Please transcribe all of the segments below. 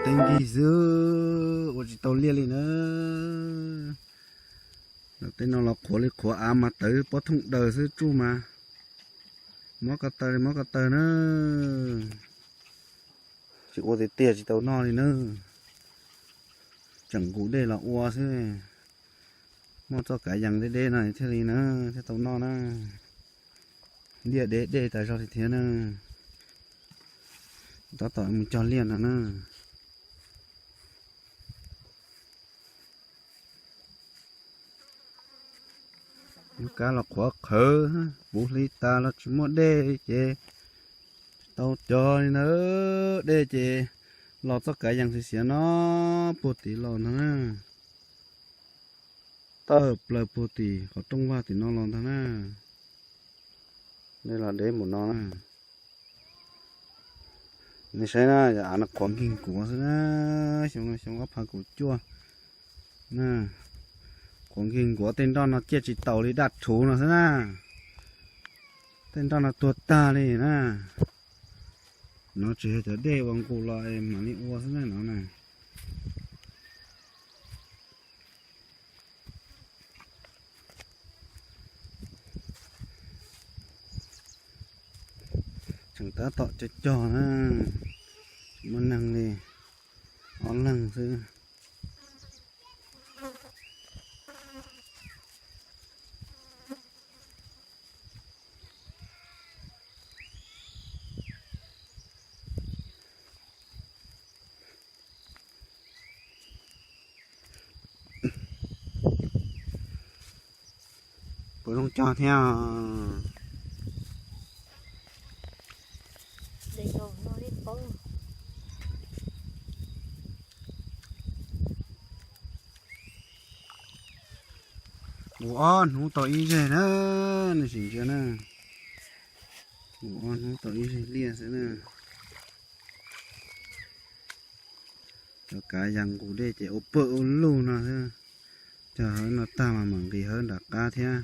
teb nkig xwb, ua tsis tau liaj li na. Tej no los qhuav li qhuav av mas tawv pob thooj daws xwb tsuj mas. Mob ko taw li mob ko taw na. Tsis ua tiag tiag tsis tau noj li na. Tseem nqus dej los ua xwb. Muaj txoj kav yees deb deb no thiaj li na, thiaj tau noj na. Liaj deb dej tas zog li thiab na. Tab tom mus cog liaj no na. Lub kab los qhuav qhawv, puv hli tas los tsis muaj dej ces tsis tau cog li na. Dej ces los txoj kav yees xiav xiav no, puag tim los ntag na. Tawm plaws puag tim qhov rooj vag tim no los ntag na. Dej los deb npaum no na. Nej saib na, av no qhuav nkig nkuav xwb na. Xyoo no xyoo ob phav kaum cuaj na. Qhuav nkig nkuav, tej nroj no ciaj tsis taus li daj rhuv no xwb na. Tej nroj no tuag tag li na. No tsis yog cov dej uas nqus los mam li ua xwb na no na. Tseem tab tom cog cog na, tsis muaj neeg li, ob leeg xwb. Puas zoo cog thiab? Nqus ob hnub tau ib zeg na, nej sim ntsia na. Nqus ob hnub tau ib zeg liaj xwb na. Cov kav yees nqus dej ces ua pawg ua lug no xwb. Cog hauv no tag mas mam nqis hauv nram qab thiab.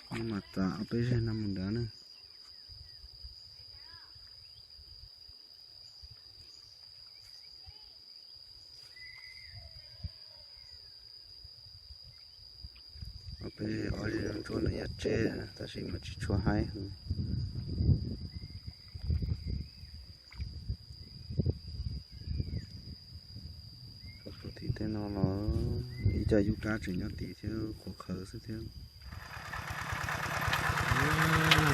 Nws mam txav ob peb zeg no mus nrad na. Ob peb zeg, ob zeg ntsuab no yog tseb tab sis mas tsis tshua haib. Tim tej no los ib co yub kab tseem nyob tim thiab, qhuav qhawv xwb thiab.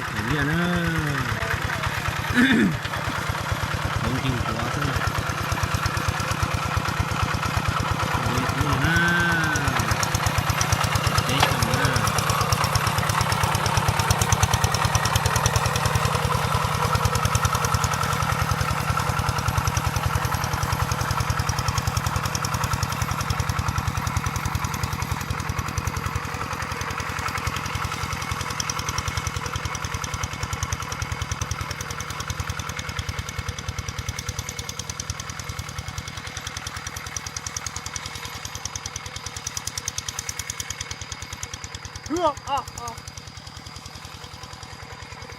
Qhuav liaj na, qhuav nkig nkuav xwb. Li qub no na, teb xyoo na.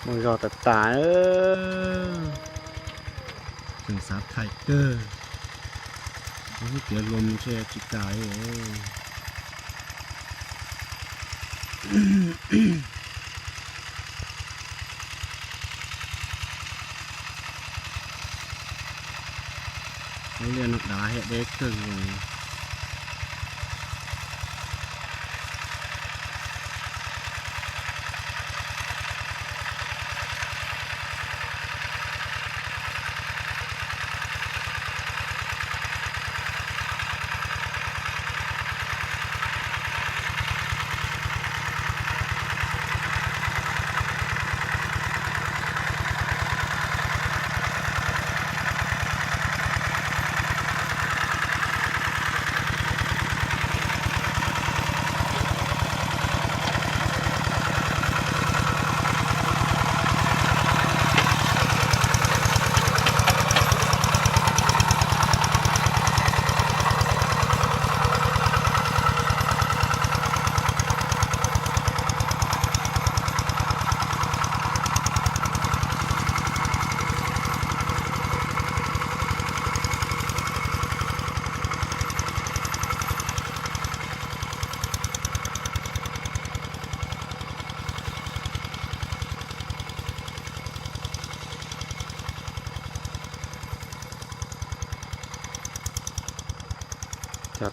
Muaj zog tas tas, tseem xav thaij kawg, lub tiav hluas mus ntshe tsis kam li. Lub liaj no dav thiab deb kawg li.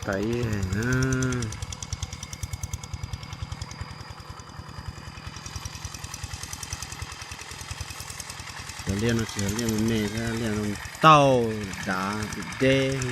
Tas ib na. Cov liaj no tsis yog liaj me me thiab, liaj no tauj dav deb.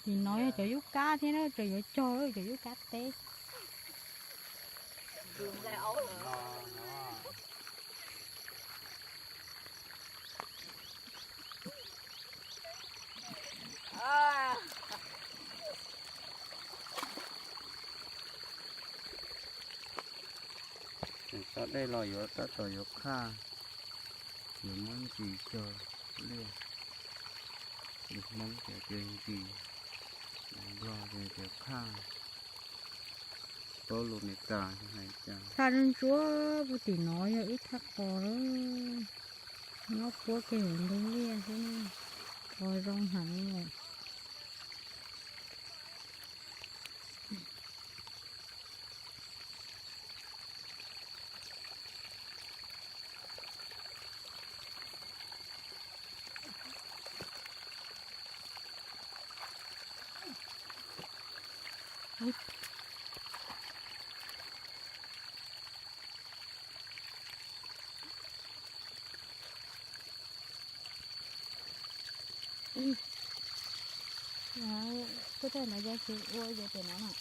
Tim no yog cov yub kab thiab na, tseem yuav cog cov yub kab teb. Cov dej los yuav tab tom yuav qhaj, yuav muab ntsis cog liaj. Lus Hmoob ces tias ntsis, lus Nplog ces tias qhaj, paub lus Meskas hais cas. Thaj ntsuab puag tim no yog ib thaj qos lawm, nyob puab kiag ntug liaj xwb, qos zoo heev lawm. Koj thaij no yog tsis ua yog pem no na.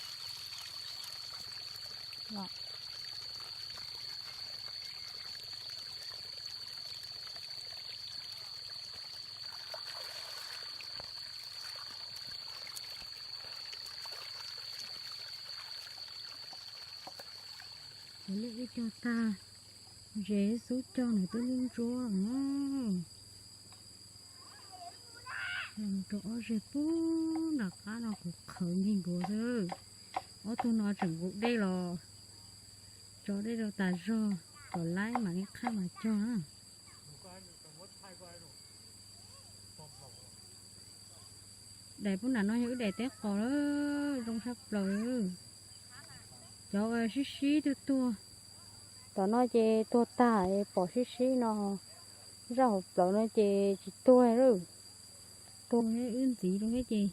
Los. Cov liaj ib co tag, zes xub cog nws twb ntsuab ntsuab na. Los rau ob zeg pub nram qab no kuv qhawv nkeeg nkuav xwb. Ob tug no tseem nqus dej los tso dej rau tas zog kom laib mam li qhaj mas cog na. Daim pub nram no yog wb daim teb qos lawm, zoo tshaj plaws. Cov sib sib tuag tuag, tom no ces tuag tag pom sib sib no, zaj hauv plawv no ces tsis tuag lawm. Tuag wb ntxiv rau thiab ces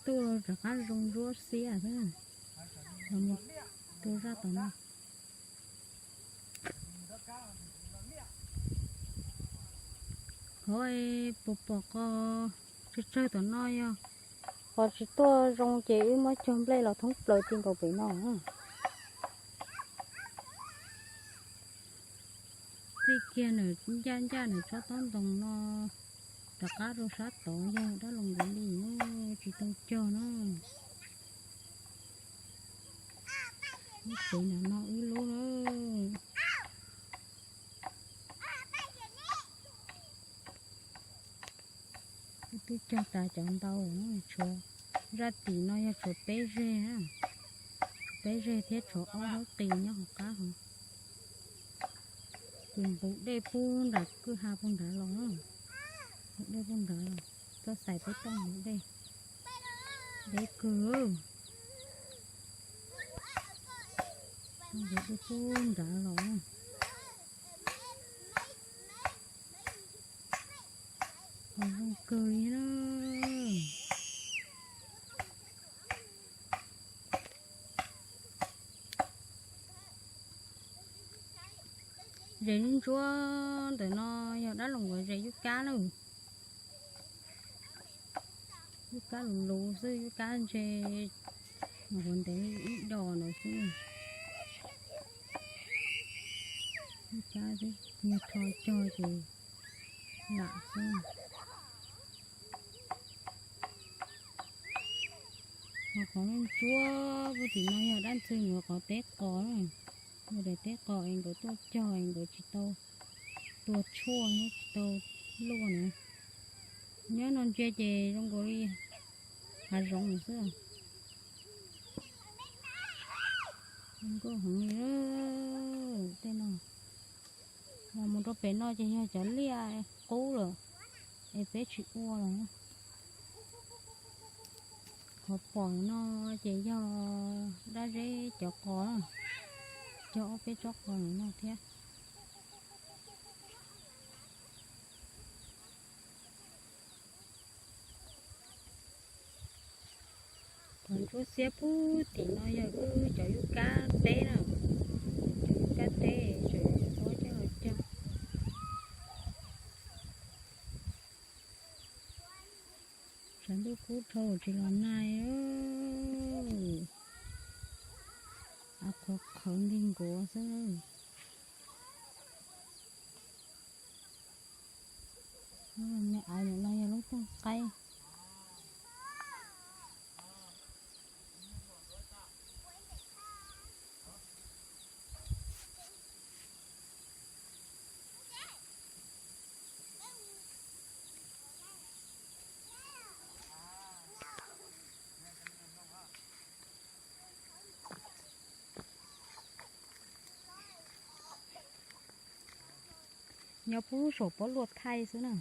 tuaj rov qab zoo ntsuab xiab xwb. Los mus rau zaj tom no. Qhov puas pom qos tsawg tsawg tom no yog qos tsis tuaj zoo ces wb muab cog nplej los thoob plaws ti nkaus pem no. Txij kiag nws ncaj ncaj nws tsob tob ntoo no rov qab rau sab tod yog dab laug nkaus li, tsis tau cog na. Lub tsev nram no wb lub na. Wb twb cog tas cov ntau, tshuav zaj tim no yog tshuav peb zeg, peb zeg thiab tshuav ob hab qis nyob hauv qab hov. Ces nqus dej pub nram kwj ha pub nrad los, nqus dej pub nrad los, txoj xais peb toj nqus dej, deb kawg. Nqus dej pub nrad los, qos zoo kawg li na. Zes ntsuab ntawm no yog dab laug nkuav zes yub kab na. Yub kab luv luv xwb, yub kab ntse, hov ntev ib dos ntawd xwb. Yub kab xwb, nyias rho cog ces lam xwb. Ho qhov ntsuab puag tim no yog dab ntxwg nkuav qhov teb qos na. Yog daim teb qos es nkawd tuaj cog es nkawd tsis tau tua tshuaj thiab tsis tau luaj na. Nyob no ntsia ces zoo nkaus li hav zoov xwb. Zoo nkauj heev li tej no. Los mus rau pem no ces yog cov liaj qub lawm es peb tsis ua lawm. Qhov pom no ces yog dab zeb cov qos, cog ob peb tsob qos no thiab. Qhov ntsuab xiab puag tim no yog wb cov yub kab teb na, cov yub kab teb tseem muab coj los cog. Tshav ntuj kub dhau tsis los nag. Av qhuav qhawv nti nkuav xwb. Me av no yog lub tooj qaib. Nyob puag saum pob luaj thaij xwb na.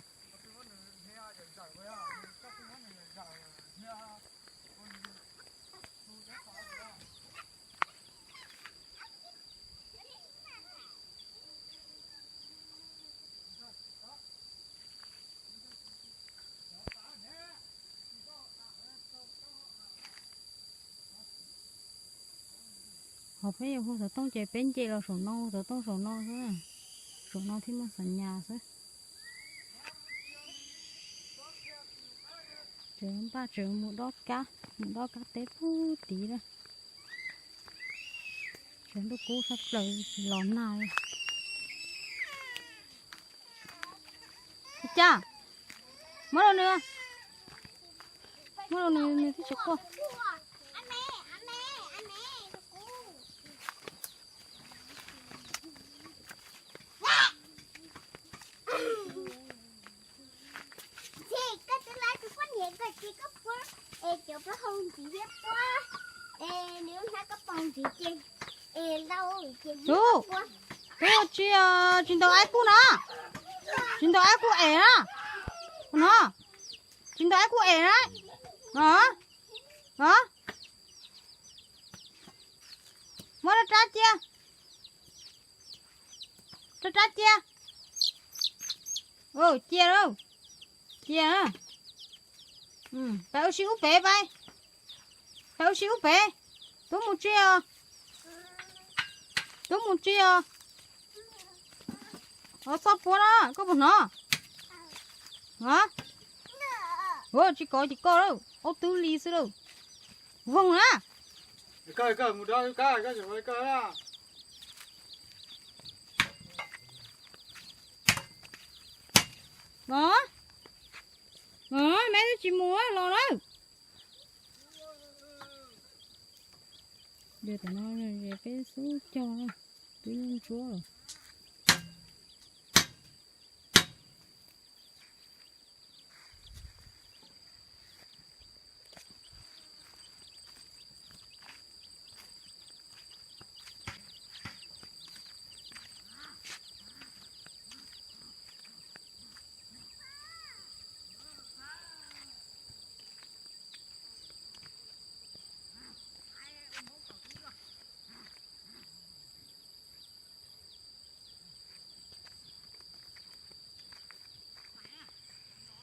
Ho peb yuav hu xov tooj ces peb nce los saum no, xov tooj saum no xwb. Saum no thiaj muaj xas nyas xwb. Tseem npaj tseem mus dob kab, mus dob kab teb puag tid na. Tseem ntuj kub sab plaws tsis los nag li. Cas, muab rau nws, muab rau nws, nws twb tsis quaj. Ub, ub, tsis, tsis ntaus aib kuj na, tsis ntaus aib kuj es na, no, tsis ntaus aib kuj es na, no, no, muab rab rab cia, rab rab cia, cia lauj, cia, pais ua si ub pem pais, pais ua si ub pem, tub mus tsi os, tub mus tsi os, ov txhob puab na, koj puas hnov? Ua tsis kov ces koj lauj, ob tub li xwb lauj, voog na. Los, los, meb twb tsis mus los lawm. Dej tam no peb xub cog twb yeej ntsuab lawm.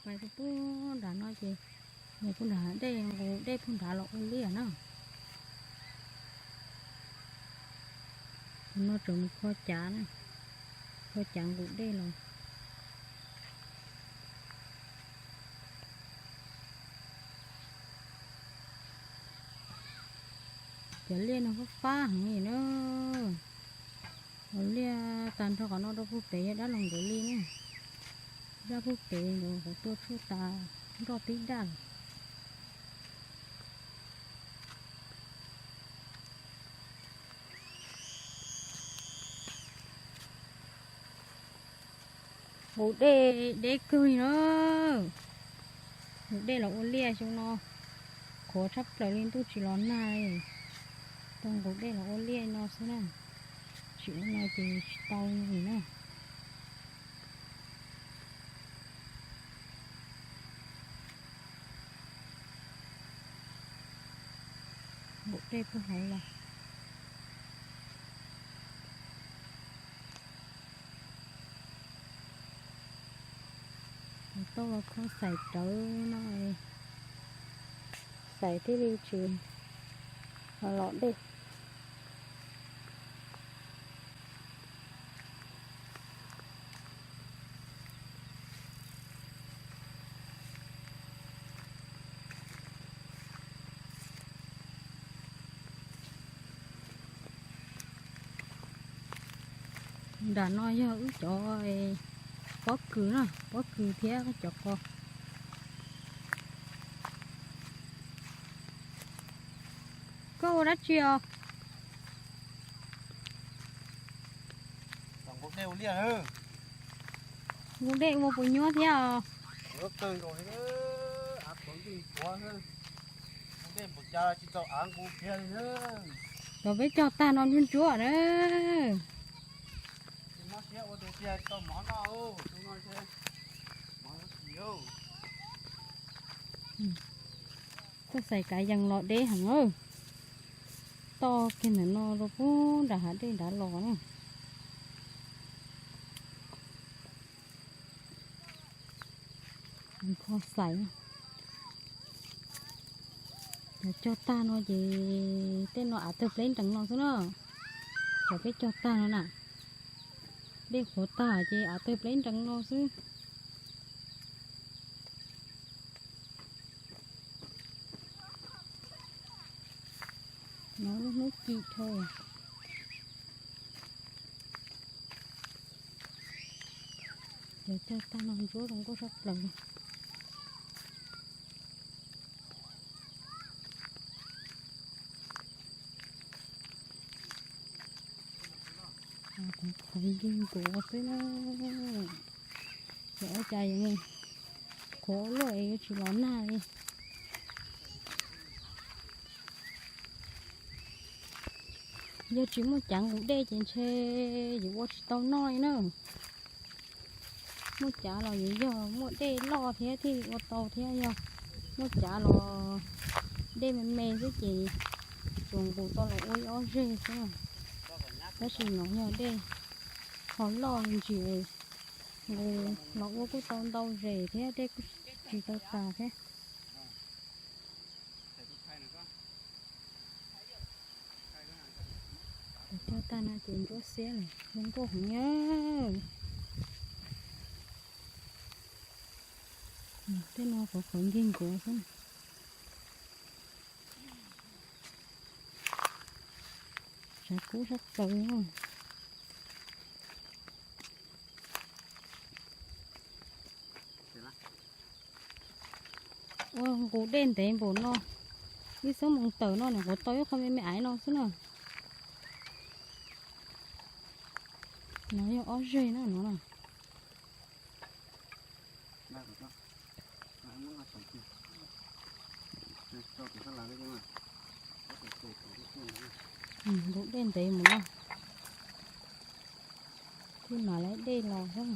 Pais puag nram no ces mus puag nram dej, nqus dej puag nrad los ua liaj na. Tus no tseem mus kho cav na, kho cav nqus dej los. Cov liaj no fab fab heev li na. Ua liaj tag nrho qhov no rau puag pem yog dab laug nkawd li na. Dab puag pem nkawd qhov tuaj tshuaj tas nroj tib daj lawm. Nqus dej deb kawg li na. Nqus dej los ua liaj xyoo no qhuav tshaj plaws li, ntuj tsis los nag li. Tau nqus dej los ua liaj no xwb na, tsis ua no ces tsis tau li na. Nqus dej puag hauv los. Tau los kho xaim rawv no, xaim thiaj li tsis los dej. Nram no yog wb cov pob kws na, pob kws thiab cov qos. Koj ua dab tsi os? Nqus dej ua puas nyuaj thiab os? Cov peb cog tag no ntsuab ntsuab na. Siab ua tiag tiag tau mov noj, tus no ntshe mov yuav tsis. Tuaj xais kav yees los deb heev, toj kiag ntawm no rau pub nram hav dej nrad los na. Kho xais. Cov cog tag no ces tej no av tawg pleb nrees no xwb na. Cov peb cog tag no na, dej qhuav tag ces av tawg pleb nrees no xwb. No lub hnub ci dhau. Cov cog tag no ntsuab zoo nkauj sab plaws li. Qhov qhov nkig nkuav xwb na. Ces ua cas yuav mus qhuav luaj es yuav tsis los nag li. Yog tsis muaj cav nqus dej ces ntshe yuav ua tsis tau noj li na. Muaj cav los yuav yog muaj dej loj thiab thiaj li ua tau thiab, yog muaj cav los dej me me xwb ces tsuas nqus tau los ua ib ob zeg xwb. Tab sis no yog dej ho loj me ntsis, nqus los ua kuj tau ntau zes thiab dej kuj tsis tau tas thiab. Cog tag no ces ntsuab xiab lawm, zoo nkauj heev na. Tej no qhov qhov nkig nkuav xwb. Tsav kub sab plaws. Ua nqus dej ntev npaum no, ib xuab moos tawm no nws qhuav tau ib qho me me aiv no xwb na. No yog ob zeg na no na. Nqus dej ntev mus no, thiaj mam li dej los xwb.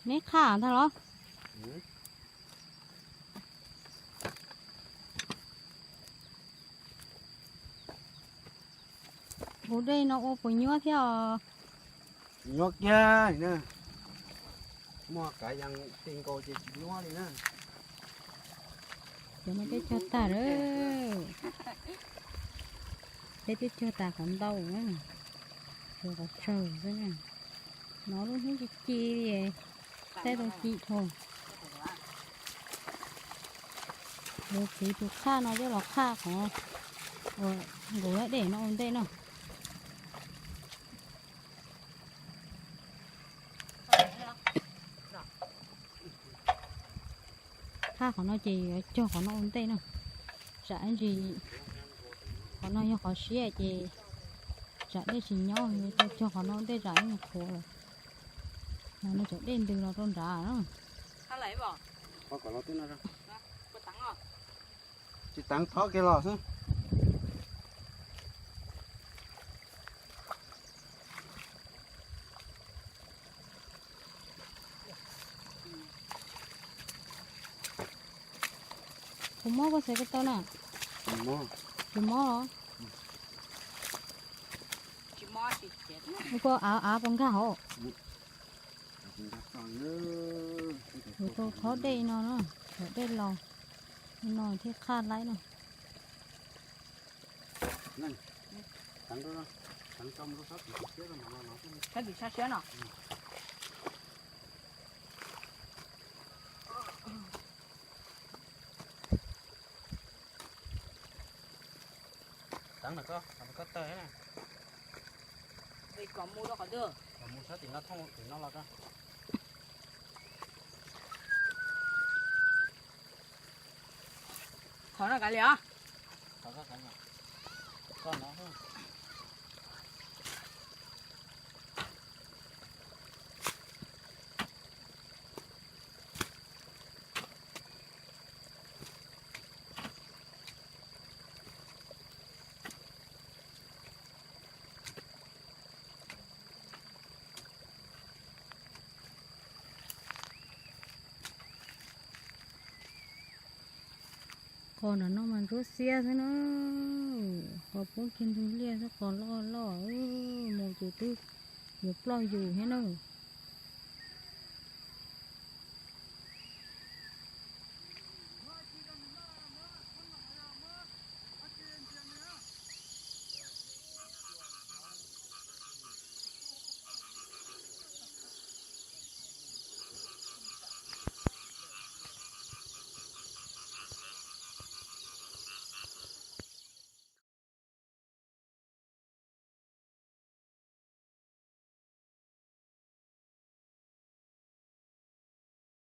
Neb qhaj ntag los? Nqus dej no ua puas nyuaj thiab os? Nyuaj kiag na. Muaj kav yees ti nkaus ces tsis nyuaj li na. Cov no peb cog tag lawm. Peb twb cog tas qhov ntau na, tshuav qhov tsawg xwb na. No lub hnub ci ci li, saib tau ci dhau. Lawv txiv tus qhaj no coj los qhaj qhov uas nqus dej no ua ntej no. Qhaj qhov no ces yuav cog qhov no ua ntej no. Tsam ib ntsis qhov no yog qhov siab ces tsam dej tsis nyob yuav tau cog qhov no ua ntej tsam ib mus qhuav lawm. No cov dej ntws los rau nrad na. Tsis teev thov kiag los xwb. Kuv mob koj xav koj tau na. Tsis mob los? Koj av av puas nkag hauv? Kuv tau thob dej no na, thob dej los no thiaj qhaj laib no. Sab tim sab siab no. Teev na koj, kom koj tawg na. Kom mus rau qhov twg? Kom mus sab tim no thooj tim no los rau. Qhov no kav liam. Qhov no kav liam. Koj no. Qos nram no mas ntsuab xiab xwb na, qos poob kiag ntug liaj xwb, qos loj loj, mus ces twb yuav ploj yus thiab na.